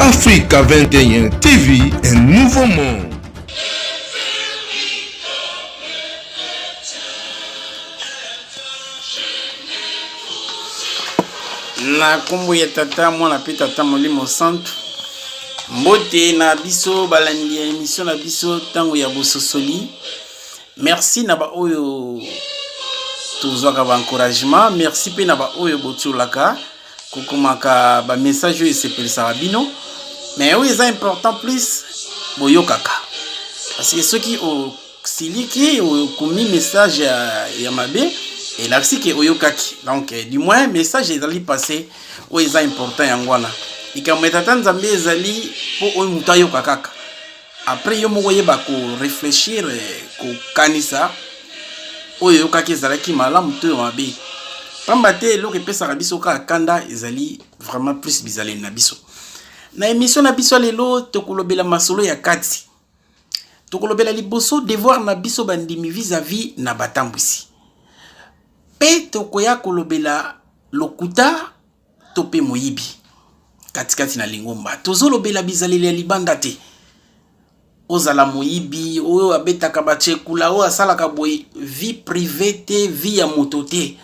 Africa 21 TV, un nouveau monde. Na nkombo ya Tata, Mwana mpe Tata Molimo Santu. Mbote na biso balandi ya emission na biso ntango ya bososoli. Merci na baoyo tozwaka ba encouragement, merci mpe na baoyo botiolaka kokomaka ba message oyo esepelisaka bino, mais oyo eza important plus boyokaka, parce que soki osiliki okomi message ya mabe, elakisi ke oyokaki. Donc du moins message ezali passé, oyo eza important. Yango wana likambo ya Tata Nzambe ezali mpo oyo moto ayoka kaka, après yo moko oyeba korefléchir, kokanisa oyo oyokaki ezalaki malamu to oyo mabe. Pamba te eloko epesaka biso kaka kanda ezali vraiment plus bizaleli na biso. Na émission na biso lelo, tokolobela masolo ya kati. Tokolobela liboso devoir na biso bandimi vis-à-vis na batambwisi, mpe tokoya kolobela lokuta to mpe moyibi katikati na lingomba. Tozolobela bizaleli ya libanda te, ozala moyibi, oyo abetaka bacekula, oyo asalaka boye, vie privée te, vie ya moto te.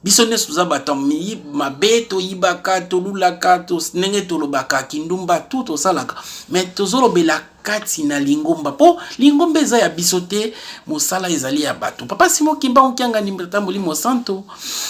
Biso nyonso toza bato mabe, toyibaka, tolulaka to, ndenge tolobaka kindumba, tu tosalaka. Mais tozolobela kati na lingomba, mpo lingomba eza ya biso te, mosala ezali ya bato. Papa Simon Kimbangu Kiangani, Molimo Santo,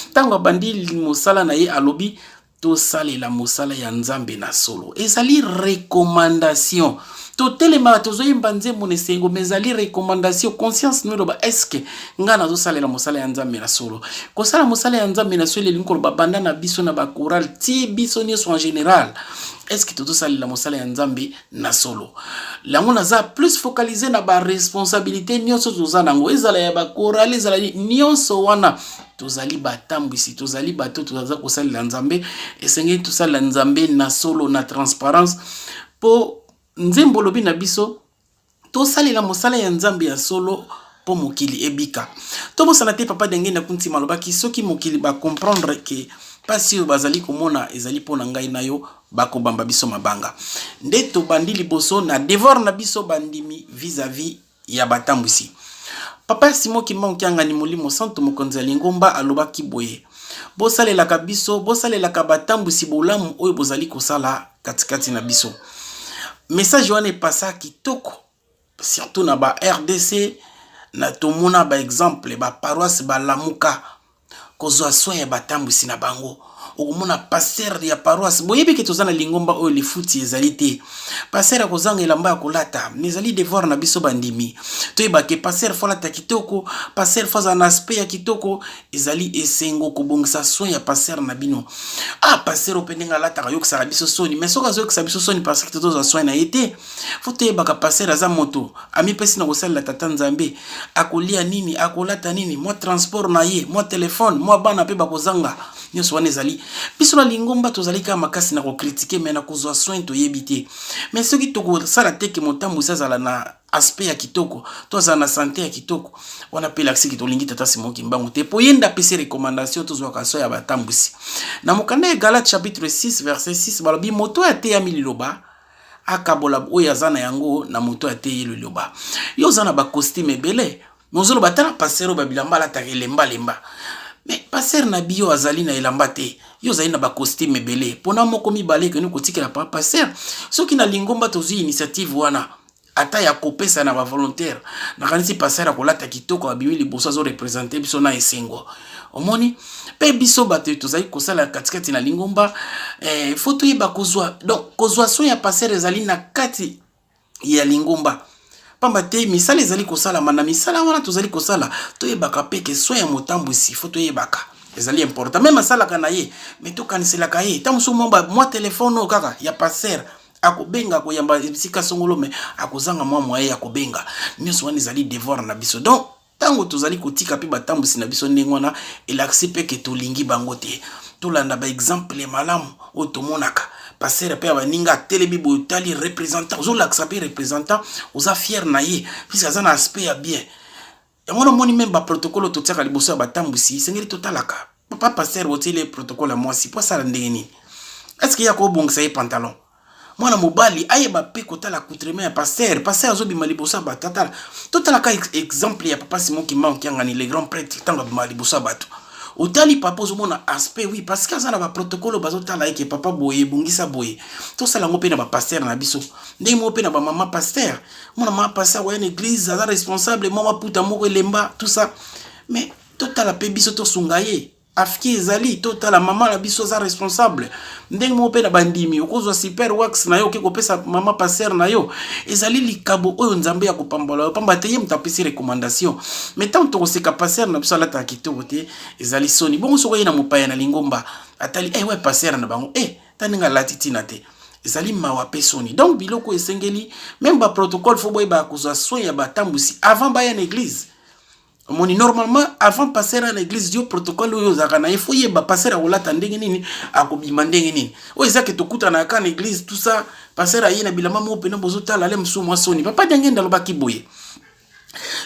ntango abandi mosala na ye, alobi tosalela mosala ya Nzambe na solo. Ezali recommandation. Totelemaka, tozoyemba nzembo na esengo, mais ezali recommandation. Conscience no eloba: est-ce ngai nazosalela mosala ya Nzambe na solo? Kosala mosala ya Nzambe na solo elingi koloba banda na biso na bachoral ti biso nyonso en général, est-ce tozosalela mosala ya Nzambe na solo? Yango naza plus focalisé na baresponsabilité nyonso toza nango, ezala ya bachoral, ezala nyonso wana. Tozali batambwisi, tozali bato toza kosalela Nzambe. Esengeli tosalela Nzambe na solo, na transparence, mpo nzembo olobi na biso tosalela mosala ya Nzambe ya solo mpo mokili ebika. Tobosana te, Papa Denge na Kuntima alobaki soki mokili bacomprendre ke mpasi oyo bazali komona ezali mpo na ngai na yo, bakobamba biso mabanga. Nde tobandi liboso na devoir na biso bandimi vis-à-vis ya batambwisi. Papa Simon Kimbangu Kiangani, Molimo Santo, mokonzi ya lingomba, alobaki boye: bosalelaka biso, bosalelaka batambwisi bolamu oyo bozali kosala katikati na biso. Message wana epasa kitoko, surtout na ba RDC. Na tomona baexemple, baparoisse balamuka kozwa soin ya batambwisi na bango. Okomona pasteur ya paroisse, boyebi ke toza na lingomba oyo lifuti ezali te, pasteur akozanga elamba ya kolata. Mais ezali devoir na biso bandimi toyeba ke pasteur faut alata kitoko, pasteur faut azala na aspect ya kitoko. Ezali esengo kobongisa soin ya pasteur na bino. Ah, pasteur oyo mpe ndenge alataka ayokisaka biso soni. Mais soki azoyokisa biso soni parce que tozwa soin na ye te, faut toyebaka pasteur aza moto amipesi na kosalela Tata Nzambe. Akolia nini? Akolata nini? Mwa transport na ye, mwa telefone, mwa bana mpe bakozanga. Nyonso wana ezali biso na lingomba tozali kaka makasi na kocritiquer, mais na kozwa soin toyebi te. Mais soki tokosala te ke motambwisi azala na aspect ya kitoko to azala na santé ya kitoko, wana mpe elakisiki tolingi Tata Simon Kimbangu te, po ye nde apesi recommandation tozwaka soin ya batambwisi. Na mokanda ya Galate chapitre 6 verset 6, balobi moto oyo ateyami liloba akabola oyo aza na yango na moto ateyi liloba. Yo oza na bacostume ebele, ozoloba tala pasteur oyo babilamba alataka elembalemba. Mais pasteur na biyo azali na elamba te, yo ozali na bacostume ebele, mpona moko mibale ekende kotikela pa pasteur. Soki na lingomba tozwi initiative wana, ata ya kopesa na bavolontaire, nakanisi pasteur akolata kitoko, abimi liboso, azoreprésenter biso na esengo. Omoni mpe biso bato tozali kosala katikati na lingomba, faut toyeba kozwa, donc kozwa soin ya pasteur ezali na kati ya lingomba, pamba te misala ezali kosalama. Na misala wana tozali kosala, toyebaka mpe ke soin ya motambwisi, faut toyebaka ezali important. Même asalaka na ye, mais tokaniselaka ye. Ntango mosusu mwa telefone oyo kaka ya pasteur, akobenga, akoyamba esika songolo, mais akozanga mwa moyen ya kobenga. Nyonso wana ezali devoir na biso. Donc ntango tozali kotika mpe batambwisi na biso ndenge wana, elakisi mpe ke tolingi bango te. Tolanda baexemple ya malamu oyo tomonaka. Pasteur mpe ya baninga atelemi boye, otali représentant, ozolakisa mpe représentant, oza fier na ye puisque aza na aspect ya bien. Yango namoni même baprotocole oyo totiaka liboso ya batambwisi, esengeli totalaka. Papa pasteur, botieli protocole ya mwasi po asala ndenge nini? Est-ce ye akobongisa ye pantalon? Mwana mobali ayeba mpe kotala accoutrement ya pasteur. Pasteur azobima liboso ya bato, atala. Totalaka exemple ya papa Simon Kimbangu Kiangani, le grand prêtre, ntango abima liboso ya bato. Otali papa, ozomona aspect, oui, parce que aza na baprotocole oyo bazotala eke papa boye, ebongisa boye. Tosala yango mpe na bapasteur na biso. Ndenge moko mpe na bamama pasteur. Mwana mama pasteur oya na église, aza responsable, mwa maputa moko elemba, tout ça. Mais totala mpe biso tosunga ye. Afki ezali totala mama na biso aza responsable. Ndenge moko mpe na bandimi, okozwa super wax na yo, oke kopesa mama pasteur na yo. Ezali likabo oyo Nzambe ya kopambola yo, pamba te ye moto apesi recommandation. Mais ntango tokoseka pasteur na biso alataka kitoko te, ezali soni. Bongo soki oye na mopaya na lingomba, atali we pasteur na bango, ta ndenge alati ntina te, ezali mawa mpe soni. Donc biloko esengeli, même baprotocole, faut boyeba kozwa soin ya batambusi avant baya na église. Omoni, normalement avant pasteur na église, yo protocole oyo ozalaka na ye, faut yeba pasteur akolata ndenge nini, akobima ndenge nini. Oyo eza ke tokutana kaka na église, tout ça, pasteur aye na bilamba moko mpena bozotala ale mosusu mwa soni. Papa Diangenda alobaki boye: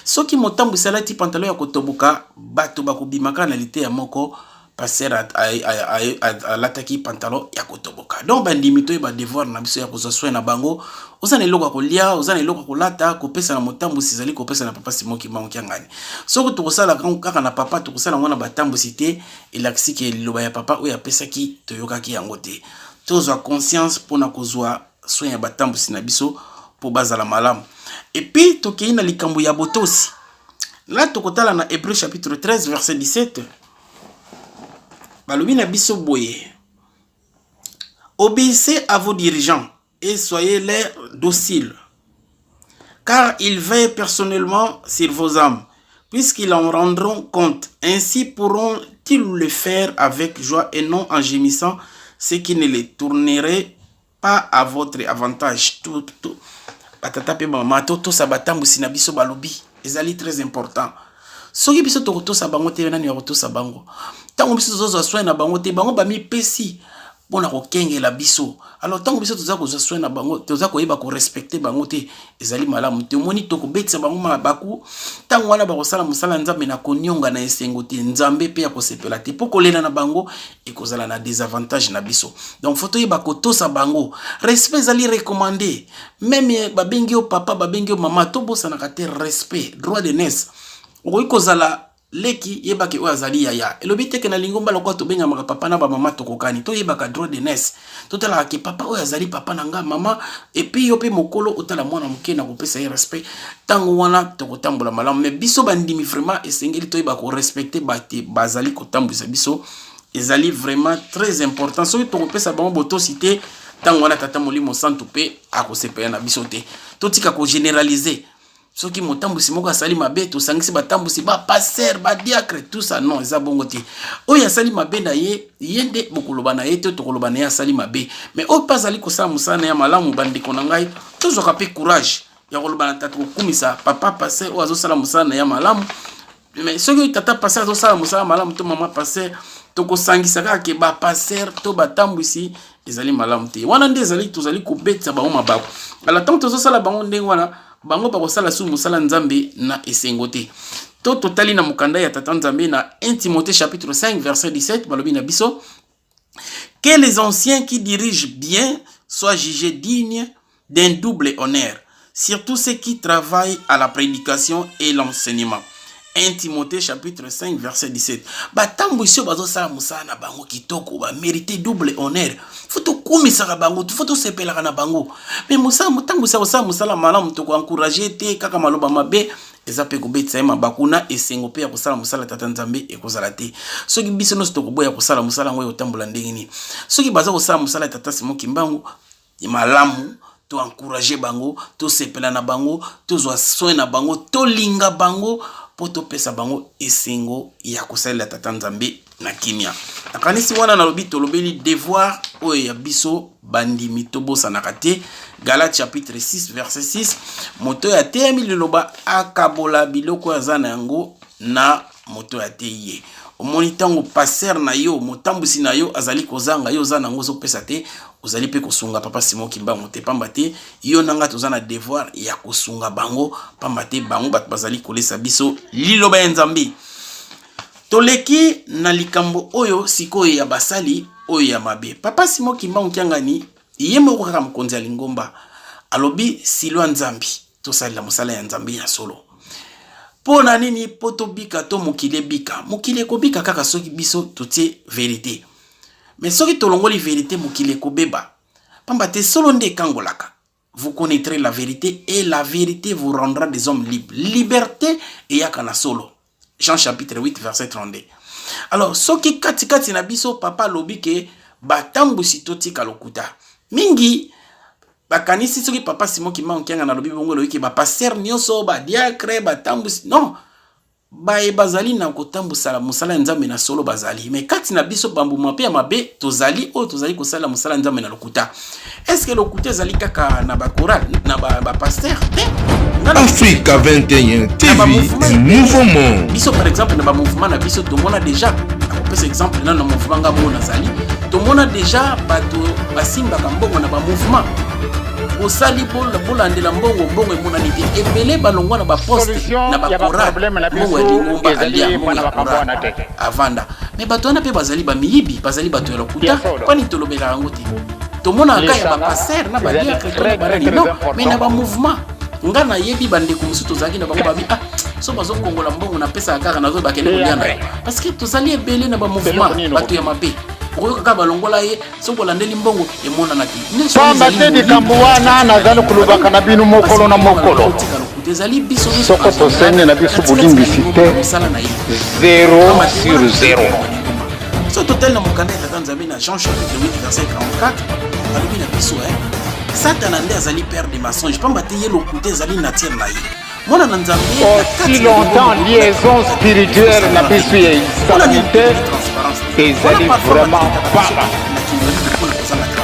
soki motambwisi alati pantalon ya kotoboka, bato bakobima kaka na liteya moko, pasteur alataki pantalon ya kotoboka. Donc bandimi, toyeba devoir na biso ya kozwa soin na bango. Oza na eloko ya kolia, oza na eloko ya kolata, kopesa na motambwisi ezali kopesa na papa Simon Kimbangu Kiangani. Soki tokosala kaka na papa, tokosala yango na batambwisi te, elakisi ke liloba ya papa oyo apesaki toyokaki yango te. Tozwa conscience mpona kozwa soin ya batambwisi na biso mpo bazala malamu. Et puis tokei na likambo ya botosi. La tokotala na Hébreu chapitre 13 verset 17, balobi na biso boye: "Obéissez à vos dirigeants et soyez leurs dociles, car ils veillent personnellement sur vos âmes, puisqu'ils en rendront compte. Ainsi pourront-ils le faire avec joie et non en gémissant, ce qui ne les tournerait pas à votre avantage." Tout, tout. Batata mpe bamama, totosa batambwisi na biso. Balobi ezali très important. Soki biso tokotosa bango te, nani ya kotosa bango? Ntango biso tozozwa soin na bango te, bango bamipesi mpona kokengela biso. Alors ntango biso toza kozwa soin na bango, toza koyeba korespecter bango te, ezali malamu te. Omoni, tokobetisa bango mabaku. Ntango wana bakosala mosala ya Nzambe na konionga na esengo te, Nzambe mpe ya kosepela te, mpo kolela na bango ekozala na désavantage na biso. Donc faut toyeba kotosa bango. Respect ezali recommandé. Même babengi yo papa, babengi yo mama, tobosanaka te respect, droit d'aînesse. Okoki kozala leki, yebaki oyo azali yaya. Elobi teke na lingomba lokola tobengamaka papa na bamama, tokokani. Toyebaka droit d'aînesse, totalaka ke papa oyo azali papa na nga, mama. Et puis yo mpe mokolo, otala mwana moke na kopesa ye respect. Ntango wana tokotambola malamu. Mais biso bandimi, vraiment esengeli toyeba korespecter bato bazali kotambwisa biso. Ezali vraiment très important. Soki tokopesa bango botosi te, ntango wana Tata Molimo Santu mpe akosepela na biso te. Totika kogénéraliser. Soki motambwisi moko asali mabe, tosangisi batambwisi, bapasteur, badiacre, tout ça. Non, eza bongo te. Oyo asali mabe na ye, ye nde bokoloba na ye te, tokoloba na ye asali mabe. Mais oyo mpe azali kosala mosala na ye malamu, bandeko na ngai, tozwaka mpe courage ya koloba na tata, kokumisa papa pasteur oyo azosala mosala na ye malamu. Mais soki tata pasteur azosala mosala malamu to mama pasteur, tokosangisa kaka ke bapasteur to batambwisi, ezali malamu te. Wana nde ezali tozali kobetisa bango mabaku. Alors ntango tozosala bango ndenge wana, bango bakosala su mosala Nzambe na esengo te. To totali na mokanda ya Tata Nzambe na 1 Timothée chapitre 5 verset 17, balobi na biso: "Que les anciens qui dirigent bien soient jugés dignes d'un double honneur, surtout ceux qui travaillent à la prédication et l'enseignement." 1 Timothée chapitre 5 verset 17. Batambwisi oyo bazosala mosala na bango kitoko bamérite double honneur. Faut tokumisaka bango, faut tosepelaka na bango. Mais mosala, motambwisi akosala mosala malamu, tokoencourager te, kaka maloba mabe, eza mpe kobetisa ye mabaku na esengo mpe ya kosala mosala Tata Nzambe ekozala te. Soki biso nyonso tokoboya kosala mosala yango, ekotambola ndenge nini? Soki baza kosala mosala ya Tata Simon Kimbangu malamu, toencourager bango, tosepela na bango, tozwa soin na bango, tolinga bango mpo topesa bango esengo ya kosalela Tata Nzambe na kimia. Nakanisi wana nalobi, tolobeli devoir oyo ya biso bandimi, tobosanaka te Galate chapitre 6 verset 6: moto oyo ateyami liloba akabola biloko oyo aza na yango na moto oyo ateyi ye. Omoni, ntango pasteur na yo, motambwisi na yo azali kozanga, yo oza nango, ozopesa te, ozali mpe kosunga papa Simon Kimbangu te, pamba te yo na nga toza na devoir ya kosunga bango, pamba te bango bato bazali kolesa biso liloba ya Nzambe. Toleki na likambo oyo sikoyo ya basali oyo ya mabe. Papa Simon Kimbangu Kiangani Ye moko kaka mokonzi ya lingomba alobi silwa Nzambi, tosalela mosala ya Nzambe ya solo. Mpo na nini? Mpo tobika to mokili ebika. Mokili ekobika kaka soki biso totie verite. Mais soki tolongoli verite, mokili ekobeba. Pamba te solo nde ekangolaka. Vous connaîtrez la vérité et la vérité vous rendra des hommes libres. Liberté eyaka na solo. Jean chapitre 8 verset 32. Alors soki kati kati na biso papa alobi ke batambwisi totika lokuta. Mingi bakanisi soki papa Simon Kimbangu Kiangani alobi bongo elobi ke ba pasteur nyonso, ba diacre, batambwisi non. Baye bazali na kotambusala mosala ya Nzambe na solo bazali, mais kati na biso bambuma mpe ya mabe tozali oyo tozali kosalela mosala ya Nzambe na lokuta. Est-ce que lokuta ezali kaka na ba chorale, na ba pasteur te? Africa 21 TV, un nouveau monde. Biso par exemple na ba mouvement na biso tomona déjà, nakopesa exemple nano na mouvement nga moko nazali, tomona déjà bato basimbaka mbongo na ba mouvement bosali bolandela mbongo, mbongo emonani te, ebele balongwa na baposte na bakorale, mbongo ya lingomba alia mbongo ya korale avanda. Me bato wana mpe bazali bamiyibi, bazali bato ya lokuta. Mpani tolobelaka yango te? Tomonaka ya bapaster na badiacre to na banani, non, mais na bamouvement nga nayebi bandeko mosusu tozalaki na bango babi, ah, so bazokongola mbongo napesaka kaka, nazo bakende kolia na yo, parce que tozali ebele na bamouvement bato ya mabe. Okoyoka kaka balongola ye, soki olandeli mbongo emonana te. Pamba te likambo wana nazali kolobaka na bino mokolo na mokolo, soko tosengi na biso bolimbisi te, 0 sur 0. So totali na mokanda ya Tata Nzambe na Jean chapitre 8 verset 44, alobi na biso, Satana nde azali père de mensonge, pamba te ye lokuta ezali nature na ye. Mwana na Nzambe, aussi longtemps liaison spirituelle na biso ya esalami te, ezali vraiment pamba,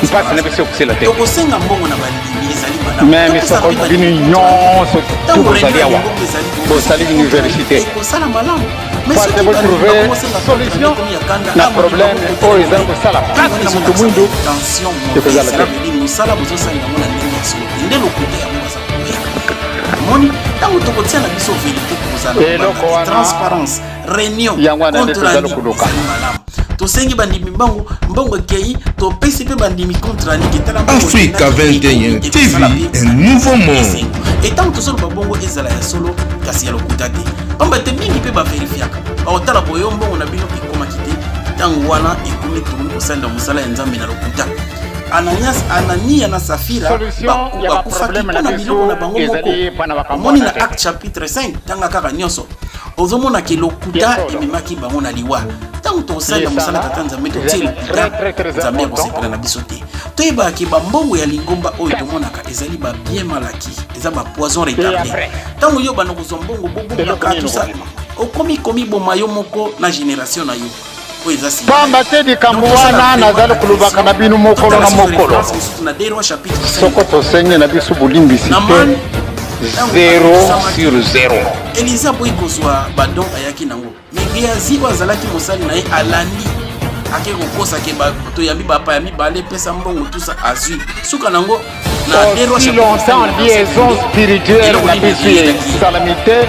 mpasi na biso ekosila te. Tokosenga mbongo na bandimi ezali malamu. Meme soko bino nyonso tu bozali awa, bosali université, ekosala malamu. Parce que botrouve solution na problème oyo ezali kosala mpasi na moto mwindu, ekozala te. Mosala bozosalela yango na ndenge ya solo nde lokuta yango baza koya. Omoni, ntango tokotia na biso verité, tokozala eloko wana transparence, réunion, yango wana nde compte tozali rendu koluka. ezali malamu. Tosengi bandimi mbongo, mbongo ekei, topesi mpe bandimi compte rendu ke tala mbongo Africa ekendaki, 21 ekomi, TV, ekosala mpe un nouveau monde. Esengo. Etango tozoloba bongo, ezala ya solo kasi ya lokuta te, pamba te mingi mpe baverifiaka, bakotala boyo mbongo na bino ekomaki te. Ntango wana ekomi, tokomi kosalela mosala ya Nzambe na lokuta. Ananias, Anania na Safira Solution ya bakufaki baproblème mpo na na biloko na biso bango moko. ezali mpo na makambo Omoni wana na te. Acte chapitre 5, tanga kaka nyonso, ozomona ke lokuta Ya solo. ememaki bango na liwa. Ntango tokosalela mosala Lisanga Tata Nzambe totie ezali lokuta, très, très, très Nzambe important. akosepela na biso te. Toyebaka ke bambongo ya lingomba oyo tomonaka ezali babien malaki, eza bapoison retardé. Après. Ntango yo banda kozwa mbongo, bobombaka Eloko nini tusa, okobima? okomi komiboma yo moko na génération na yo oyo eza nsima. Pamba te likambo wana nazali kolobaka na bino mokolo na mokolo, na 2 Rois chapitre 5, soko tosengi na biso bolimbisi te, 0 sur 0. Elize aboyi kozwa badon ayaki nango, mais Geazi oyo azalaki mosali na ye alandi, ake kokosa ke toyambi bapaya mibale, pesa mbongo tusa, azwi suka nango na 2 Rois Aussi chapitre longtemps 5, liaison verset 22, spirituelle eloko na nini biso ya eyelaki ye? esalami te,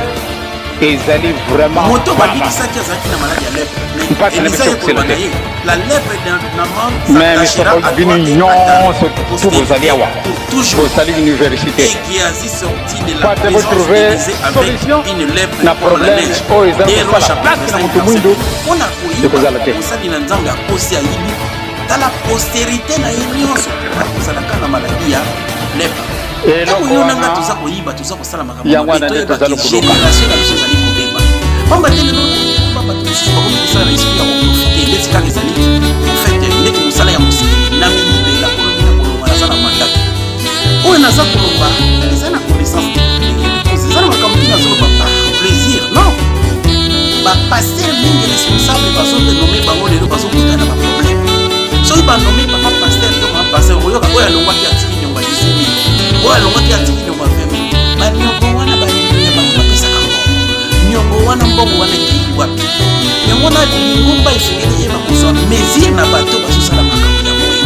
ezali vraiment Moto pamba. babikisaki azalaki na maladi ya lèpre. Mpasi na Elisa biso ye koloba ekosila na te. ye, la lèpre de Naaman Meme s'attachera soko à bino toi et à ta nyonso tu postérité bozali awa, pour toujours. bosali université, Et Géasi sortit de la po te présence botrouve d'Élisée avec solution une lèpre na comme la problème neige. oyo ezali 2 Rois kosala chapitre mpasi na 5 moto verset mwindu, 2. Mpona koyiba, ekozala te. mosali na Nzambe akosi, ayibi, tala postérité na ye nyonso akozalaka na maladi ya lèpre. Ntango Eloko yo na nga wana toza koyiba, toza kosala makambo yango mabe, wana nde toyeba tozali ke koluka. génération na biso ezali kobeba, pamba te lelo ba bato mosusu bakomi kosala na esprit ya koprofite, ndeti kaka ezali en fait ndeti mosala ya mosili na mibela kolobi na koloba. Naza na mandat oyo naza koloba eza na connaissance de, eza na makambo te nazoloba par plaisir, non. Bapasteur mingi responsable bazonommer bango, lelo bazokutana na baproblème. Soki banommer papa pasteur to mama pasteur, oyoka oyo alongwaki atiki niongo ya 18 000, oyo alongwaki atiki niongo ya 20 000. Baniongo wana, bandimi ya bato bapesaka mbongo, niongo wana, mbongo wana ekei wapi? Yango wana lingomba esengeli yeba kozwa mesure na bato bazosala makambo ya boye.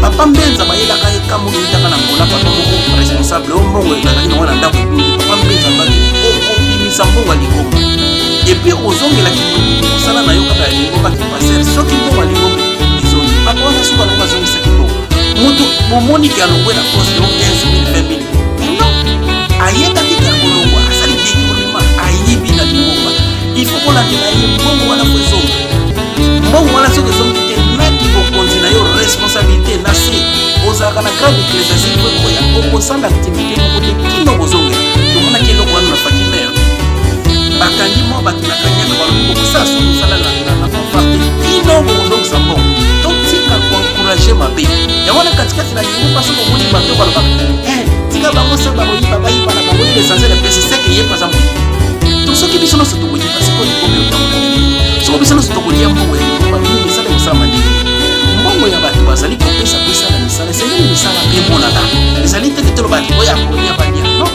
Papa Mbenza bayelaka ye kambo eutaka na Ngola, papa moko responsable oyo mbongo ezalaki nango na ndako ebungi. Papa Mbenza alobaki, okobimisa mbongo ya lingomba et puis ozongelaki mosala na yo kaka ya lingomba kipasteur soki mbongo ya lingomba ezongi. Papa wana suka nango azongisaki mbongo. Moto Bomoni ke alongwe na poste o 15 000, 20 000. Mais non, ayebaki ke akolongwa, asali détournement, ayibi na lingomba. Il faut kolandela ye mbongo wana, fo ezonga. Mbongo wana soki ezongi te, naki bokonzi na yo, responsabilité na se ozalaka na grade ecclésiastique, po ekoya okosala activité moko te kino kozongela. Tomonaki eloko wana na faki mare, bakangi mwa bato na kanyaka, balobi bokosala so mosala na fanfare te kino bokozongisa mbongo. Totika koencourage mabe yango wana katikati na lingomba. Soki omoni bato balobaka eh, tika bango, soki bakoyiba bayiba na bango, l'essentiel epesi seke ye mpe aza moyibi. To soki biso nyonso tokoyiba, sikoyo lingomba eotambola ndenge? Soki biso nyonso tokolia mbongo ya lingomba, nini misala ekosalama ndenge? Mbongo ya bato bazali kopesa po esala misala, esengeli misala mpe emonana. Ezali teke toloba oyo akolia balia, non.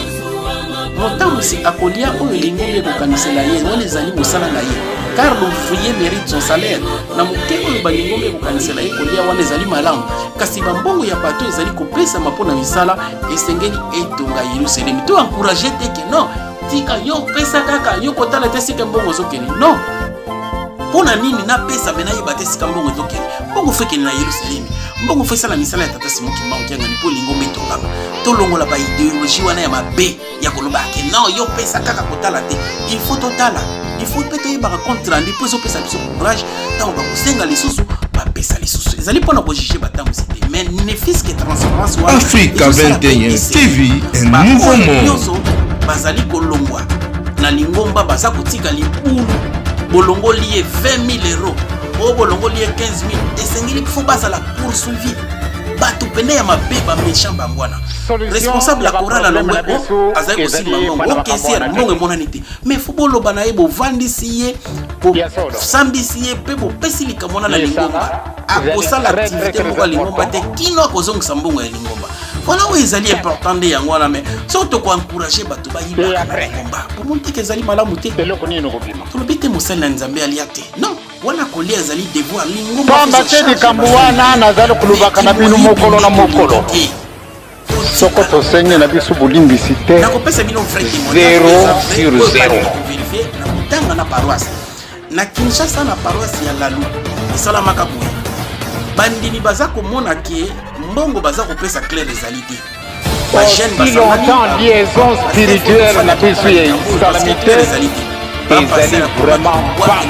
Motambwisi akolia oyo lingomba ekokanisela ye, wana ezali mosala na ye, car l'ouvrier mérite son salaire. Na moke oyo balingomba ekokanisela ye kolia, wana ezali malamu. Kasi bambongo ya bato ezali kopesama mpo na misala, esengeli etonga Yerusalemi. To encourage te ke non, tika yo pesa kaka, yo kotala te sika mbongo ezokende. Non, mpo na nini napesa me nayeba te sika mbongo ezokende? Mbongo fo ekende na Yerusalemi, mbongo fo esala misala ya Tata Simo Kimbangu Kiangani mpo lingomba etongama. Tolongola baidéologie wana ya mabe ya koloba ke non, yo pesa kaka, kotala te. Il faut totala, il faut mpe toyebaka compte rendu mpo ezopesa biso courage. Ntango bakosenga lisusu, bapesa lisusu. Ezali mpona kojuge batambwisi te, mais ne fût-ce que transparence wana. Africa 21 TV, un nouveau monde. Nyonso bazali kolongwa na lingomba, baza kotika libulu. Bolongoli ye 20 000 euros, oyo bolongoli ye 15 000, esengeli fo bazala poursuivi. Bato pene ya mabe, baméchant, bango wana. Responsable ya chorale alongwe, o azali kosimba mbongo, o caissière, mbongo emonani te. Mais fo boloba na ye, bovandisi ye, bosambisi ye mpe bopesi likambo wana na lingomba. Akosala activité moko ya lingomba te kino akozongisa mbongo ya lingomba. Voilà oyo ezali important nde yango wana. Mais soki tokoencourage bato bayibaka na lingomba, bomoni teke ezali malamu te. Tolobi te mosali na Nzambe alia te, non, wana kolia ezali devoir lingomba. Pamba te likambo wana nazali kolobaka na bino mokolo na mokolo, soko tosengi na biso bolimbisi te, nakopesa bino vrai zéro sur zéro. Vérifier na kotanga na paroisse na Kinshasa, na paroisse ya Lalu, esalamaka boye: bandimi baza komona ke mbongo baza kopesa claire ezali te. Aussi longtemps liaison spirituelle na biso ya esalami te, ezali vraiment mpasi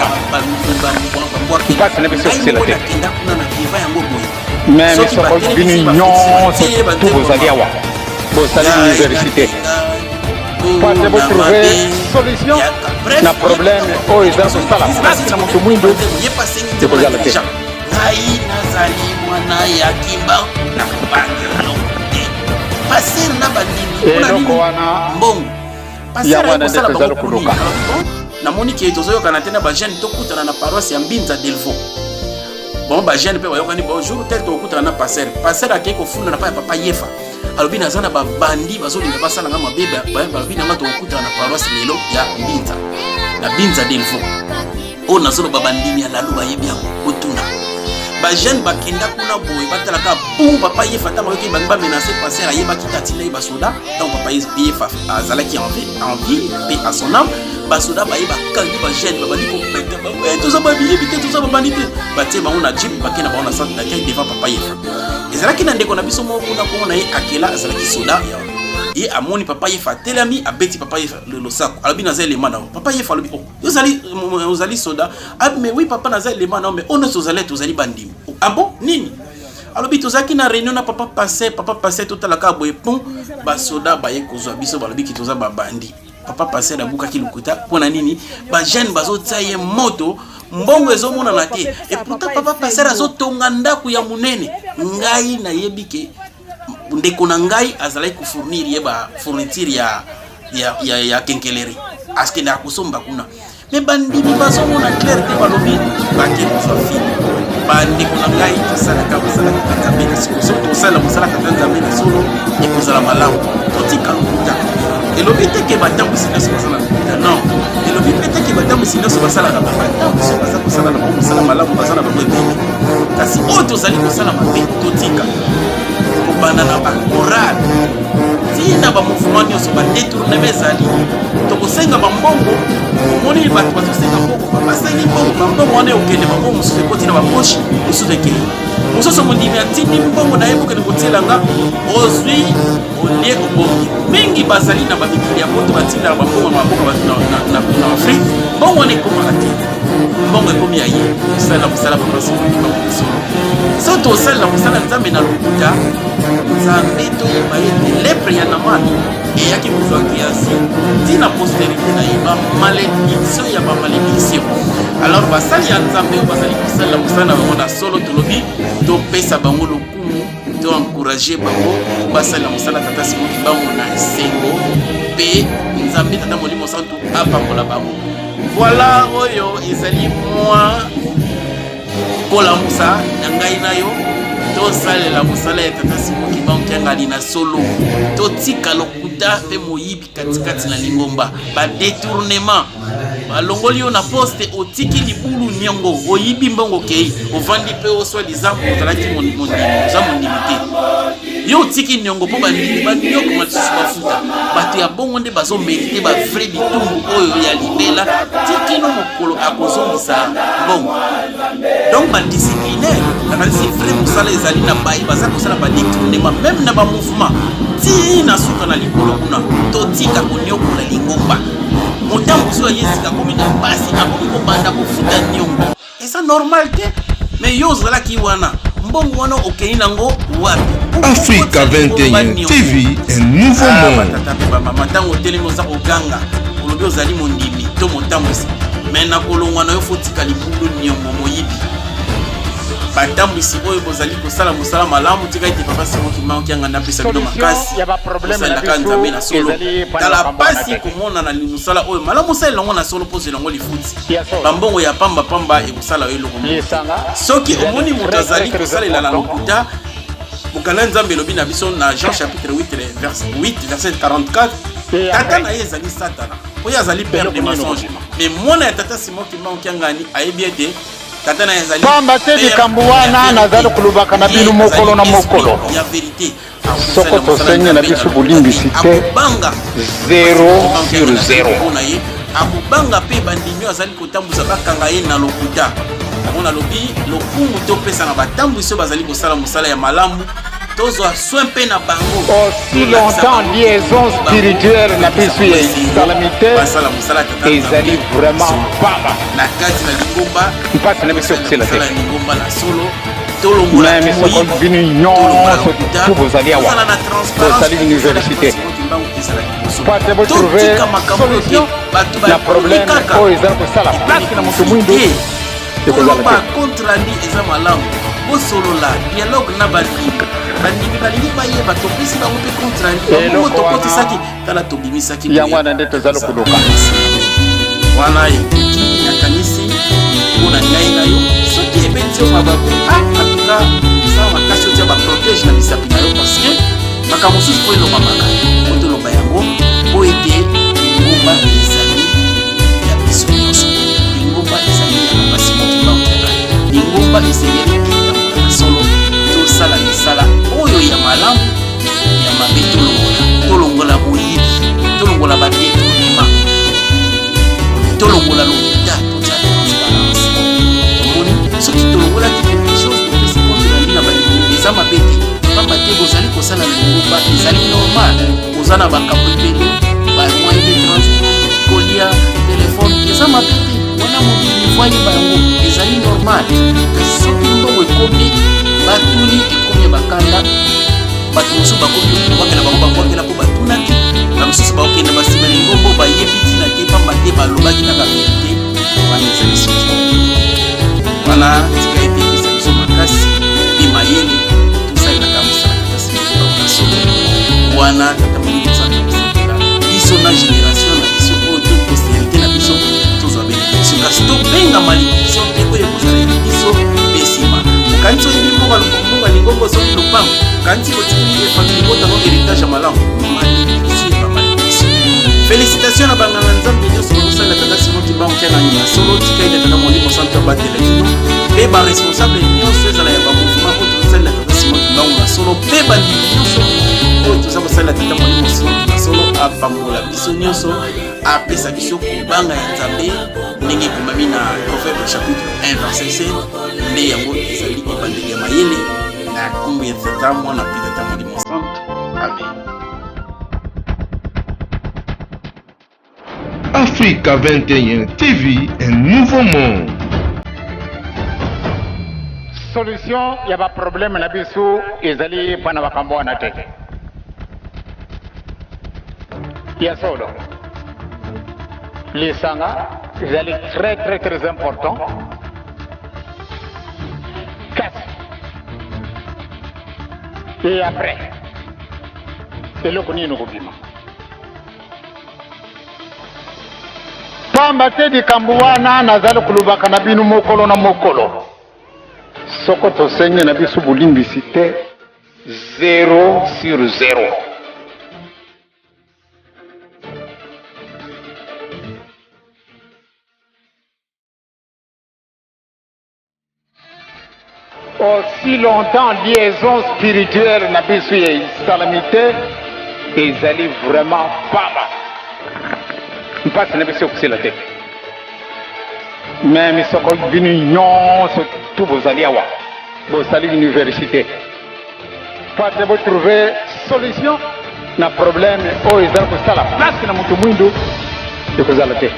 na biso kosela te. Même soko bino nyonso tu bozali awa, bozali université po ate botrouve solution na problème oyo eza kosala mpasi na moto mwindu, ekozala te. Ngai nazali mwana ya Kimba, nakobangelo te. Pasteur na bandimi eloko wana mbongo yango wana nde tozali koluka. Namoni ke tozoyokana te na bajeune, tokutana na paroisse ya Mbinza Delvaux. Bon, bajeune mpe bayokani, bonjour tel, tokutana na pasteur. Pasteur akei kofunda na pa ya papa Yefa, alobi naza na babandi bazolinga basalanga mabe. Balobi nanga tokokutana na paroisse lelo ya Mbinza, na Binza Delvaux. Oyo nazoloba, bandimi ya Lalu bayebi yango, kotuna bajeune. Bakenda kuna boye, batalaka bum, papa Yefa ntango ayoki bangi bamenace pasteur, ayebaki te, atinda ye basoda. Ntango papa Yefa azalaki en vie, paix à son âme, basoda baye, bakangi bajeune, babandi kobeta bango: toza bamiyebi te, toza babandi te. Batie bango na jeep, bake na bango na centre d'accueil devant papa Yefa. Ezalaki na ndeko na biso moko kuna, kombo na ye Akela, azalaki soda. Ye amoni papa Yefa atelami, abeti papa Yefa losako, alobi: "Naza elema na yo." Papa Yefa alobi: "Oh, ozali, ozali soda?" "Ah, mais oui papa, naza elema na yo, mais oyo nyonso ozali, tozali bandimi." "Ah bon, nini?" Alobi: "Tozalaki na réunion na papa pasteur, papa pasteur, totalaka boye pont, basoda baye kozwa biso, balobiki toza babandi." Papa pasteur abukaki lokuta. Mpo na nini? Bajeune bazotia ye moto, mbongo ezomonana te, et pourtant papa pasteur azotonga ndako ya monene. Ngai nayebi ke ndeko na ngai azalaki kofournir ye bafourniture ya quincaillerie, akendaka kosomba kuna. Me bandimi bazomona clair te, balobi bake kozwa file. Bandeko na ngai, tosalaka mosala kaka Nzambe na solo. Soki tosala mosala kaka Nzambe na solo, ekozala malamu. Totika lokuta. Elobi te ke batambwisi nyonso baza na lokuta, non. Elobi mpe te ke batambwisi nyonso basalaka. Batambwisi baza kosala na bango mosala malamu, baza na bango ebele. Kasi oyo tozali kosala mabe, totika. Kobanda na bachorale. Ntina ba mouvement nyonso ba detournement ezali, tokosenga bambongo. Omoni bato bazosenga mbongo, basengi mbongo, bambongo wana ekokende, bambongo mosusu ekoti na bapoche, mosusu ekei mosusu. Mondimi atindi mbongo na ye, bokende kotiela nga, ozwi, olie, obongi. Mingi bazali na bamikili ya poto, batindaka bambongo na maboko bato na Afrique, mbongo wana ekomaka te, mbongo ekomi ya ye. Kosalela mosala papa solo, so tosalela mosala Nzambe na lokuta, Nzambe toyeba ete lèpre ya Naman eyaki kozwa Gehazi ntina postérité na ye, bamalédiction ya bamalédiction. Alors basali ya Nzambe oyo bazali kosalela mosala na bango na solo, tolobi topesa bango lokumu, to encourage bango basalela mosala Tata Simon Kimbangu na esengo, mpe Nzambe Tata Molimo Santu apambola bango. Voilà, oyo ezali mwa kolamusa na ngai na yo. Tosalela mosala ya Tata Simon Kimbangu Kiangani na solo, totika lokuta mpe moyibi katikati na lingomba, badetournement. Balongoli yo na poste, otiki libulu niongo, oyibi mbongo, okei ovandi mpe osoi-disant ozalaki mondimi. Oza mondimi te, yo otiki niongo mpo bandimi banyokoma lisusu bafuta. Bato ya bongo nde bazomérite bavrai bitumbu oyo ya libela, tikino mokolo akozongisa mbongo. Donc badisciplinaire, nakanisi vrai mosala ezali na baye baza kosala badetournement, même na bamouvement, ti na suka na likolo kuna. Totika koniokola lingomba. Motambusi oyo aye sika akomi na mpasi, akomi kobanda kofuta niongo, eza normal te. Mais yo ozalaki wana, mbongo wana okei nango wapi? Africa 21 TV, un nouveau monde. Batata mpe bamama, ntango otelemi, oza koganga, olobi ozali mondimi to motambwisi, mais na kolongwa na yo, fotika libulu, niongo, moyibi. Batambwisi oyo bozali kosala mosala malamu, tika ete Papa Simon Kimbangu Kiangani apesa bino makasi kosalelaka Nzambe na solo. Tala pasi komona na mosala oyo malamu, osalela yango na solo mpo ozela yango lifuti. Bambongo ya pambapamba ekosala yo eloko moko. Soki omoni moto azali kosalela na lokuta, mokanda Nzambe elobi na biso na Jean chapitre 8 verset 8 verset 44, tata na ye ezali Satana, oyo azali père de mensonge. Mais mwana ya Tata Simon Kimbangu Kiangani ayebi ete tata na ye azali Pamba te likambo wana nazali kolobaka na bino mokolo na mokolo, ya vérité. Soko tosengi na biso bolimbisi te, 0 sur 0. Na ye akobanga mpe bandimi oyo azali kotambusa bakanga ye na lokuta. Yango nalobi lokumu topesa na batambwisi oyo bazali kosala mosala ya malamu, tozwa soin mpe na bango. Aussi longtemps liaison spirituelle na biso esalami te, basala mosala Tata ezali vraiment pamba. Na kati na lingomba, mpasi na biso ekosila te. Mosala ya lingomba na solo, tolongola Mais soko bino nyonso tu bozali awa, bozali université po ate botrouve solution na problème oyo ezali kosala mpasi na moto mwindu, ekozala koloba te. Compte rendu eza malamu, bosolola, dialogue na bandimi. Bandimi balingi bayeba, topesi bango mpe compte rendu bango. Eloko Tokotisaki, tala, tobimisaki. Yango wana nde tozali koluka. Wana ekoki, nakanisi, mpo na ngai na yo. Soki ebeti yo mabaku, atuka sala makasi otia baprotège na misapi na yo, parce que makambo mosusu mpo elobamaka, po toloba yango, mpo ete lingomba ezali ya biso nyonso. Lingomba ezali ya Papa Simon Kimbangu Kiangani. Lingomba esengeli etambola na solo. Tosala misala oyo ya malamu, ya mabe tolongola. Tolongola moyibi, tolongola badetournement, tolongola lokuta, totia transparence. Omoni, soki tolongolaki quelque chose, topesi compte na bino na bandimi, eza mabe te, pamba te bozali kosala na lingomba, ezali normal. Oza na bakambo ebele, bamoyen de transport, kolia, telefone, eza mabe te. Wana mokili faut ayeba yango, ezali normal. Kasi soki mbongo ekomi, batuni, ekomi ya bakanda, bato mosusu bakomi kobwakela bango, babwakela mpo batunaki. Bamosusu bakokenda basima lingombo, bayebi ntina te, pamba te balobaki kaka verité. Wana ezali soki wana, tika ete epesa biso makasi mpe mayele tosalelaka mosala Tata Simon na solo. Wana Tata Molimo Santu kosepela biso na génération na biso oyo to postérité na biso, tozwa bénédiction, kasi tobenga malédiction te oyo ekozala ya biso mpe nsima. Okanisi oyebi mbongo, mbongo ya lingombo, soki lopango, okanisi otikili efamili botano héritage ya malamu, malédiction ya bamalédiction. Félicitation na banganga Nzambe nyonso bazosalela Tata Simon Kimbangu Kiangani na solo. Tika ete Tata Molimo Santu abatela bino, mpe baresponsable nyonso, ezala ya bamouvement oyo tozosalela Tata Simon Kimbangu na solo, mpe bandimi nyonso oyo toza kosalela Tata Molimo. Apambola biso nyonso, apesa biso kobanga ya Nzambe ndenge ekomami na Proverbe chapitre 1 verset 7, nde yango ezali ebandeli ya mayele. Na nkombo ya Tata, Mwana mpe Tata Molimo Santu, amen. Africa 21 TV, un nouveau monde. Solution ya ba problème na biso ezali mpo na makambo wana te. Ya solo, lisanga ezali très très très important, kasi et après eloko nini okobima? Pamba te likambo wana nazali kolobaka na bino mokolo na mokolo, soko tosengi na biso bolimbisi te, zero sur zero. Aussi longtemps liaison spirituelle na biso ya esalami te, ezali vraiment pamba, mpasi na biso ekosila te. Meme soko bino nyonso tu bozali awa, bosali université po ate botrouve solution na problème oyo ezali kosala place na moto mwindu, ekozala te.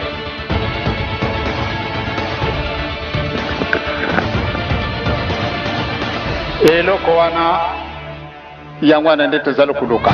Eloko wana, yango wana nde tozali koluka.